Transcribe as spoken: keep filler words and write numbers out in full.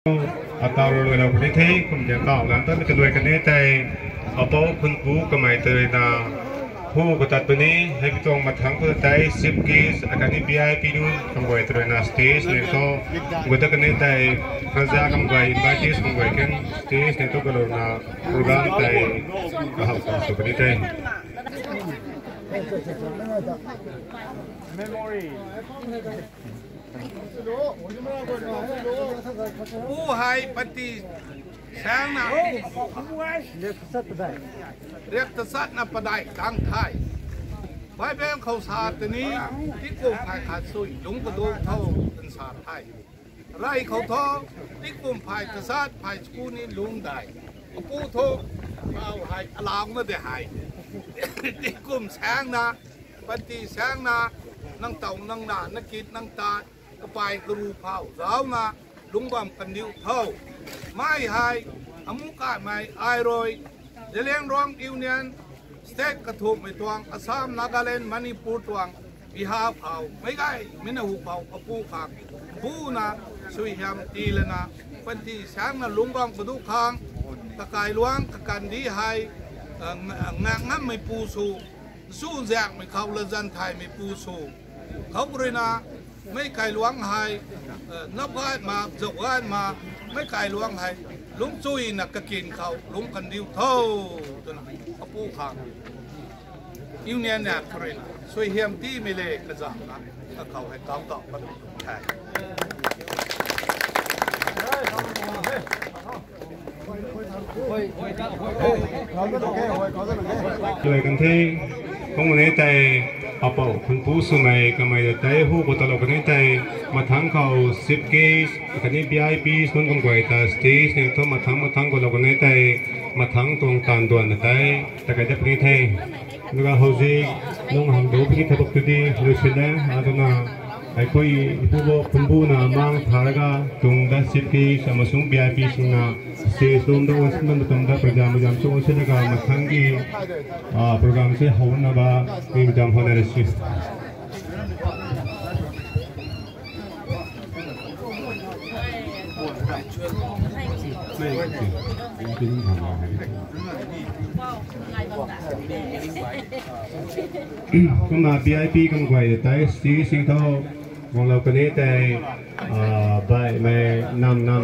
Atau rui lou puni the, kum diang kau lan ta mi ta lui kani tei, apou khunpu kamei tei na, hu katat puni, hei mi tuang mathangc khou tei, chief guest, akhatni V I P nu, kamei tei na stage ni thu, guta kani tei, praja kamei, invitees kamei kan, stage ni thu kalou na, program tei, kahap ka sw puni the. Pu hei panty saengna, riak tachatna padeih tang the. Bible khou sa tini, tingkum phay khat sui lungc kadu tho, twna sa the. Rey khou thu, tingkum phay tachat phay chaku ni lungc dei. Apu thu, pau hei alauna de hei. Tingkum saengna, panty saengna, nang tow nang na, nang kit nang tat, kapey karu phou zauna, lungc bam kandiu tho. Mi hei, amu kaimei ai rui, Zeliangrong Union, state kathumhmei tuang, Assam, Nagaland, Manipur tuang, behalf khou, meic gaymei na hu khou, apu khang, buna, suaihiam tii lana, panty saengna lungc bam kadu khang, kakailuangc kakandih hei, ngak ngammeipu sw, chuzaenghmei khou latzan thaymeipu sw, khou ruina, meic kailuangc hei, nap gay ma, zauc gay ma, meic kailuangc hei, lungcchuina kakin khou lungc kandiu tho, twna, apu khang, Union na khou ruina, suaihiam tiimei le kazauhna, kakhou hei kau tau pat the. Lui kan the, kum kani tei, apou khunpu swmei kamei ta tei hu khou talou kani tei, mathangc khou chief guest, akhatni V I Ps nunc kamei ta stage ni thu mathangc mathangc khou lou kani tei, mathangc tuang taanv duan ta tei, takai dat puni the. Aduga houzi, nung hang du puni thei bak tu di, luisin e, aduna, hei khui, ipu bo, khunpuna, mang, tharaga, tuang da chief guest, amasung V I P swna, stage lum da, onsin bam tumda, praja mei zam chu, onsin laga, mathangc ki, program se houna ba, mi zam houna resi. Kumna V I P kamei tei, stage si tho, guanglou kani tei, baihmei nam nam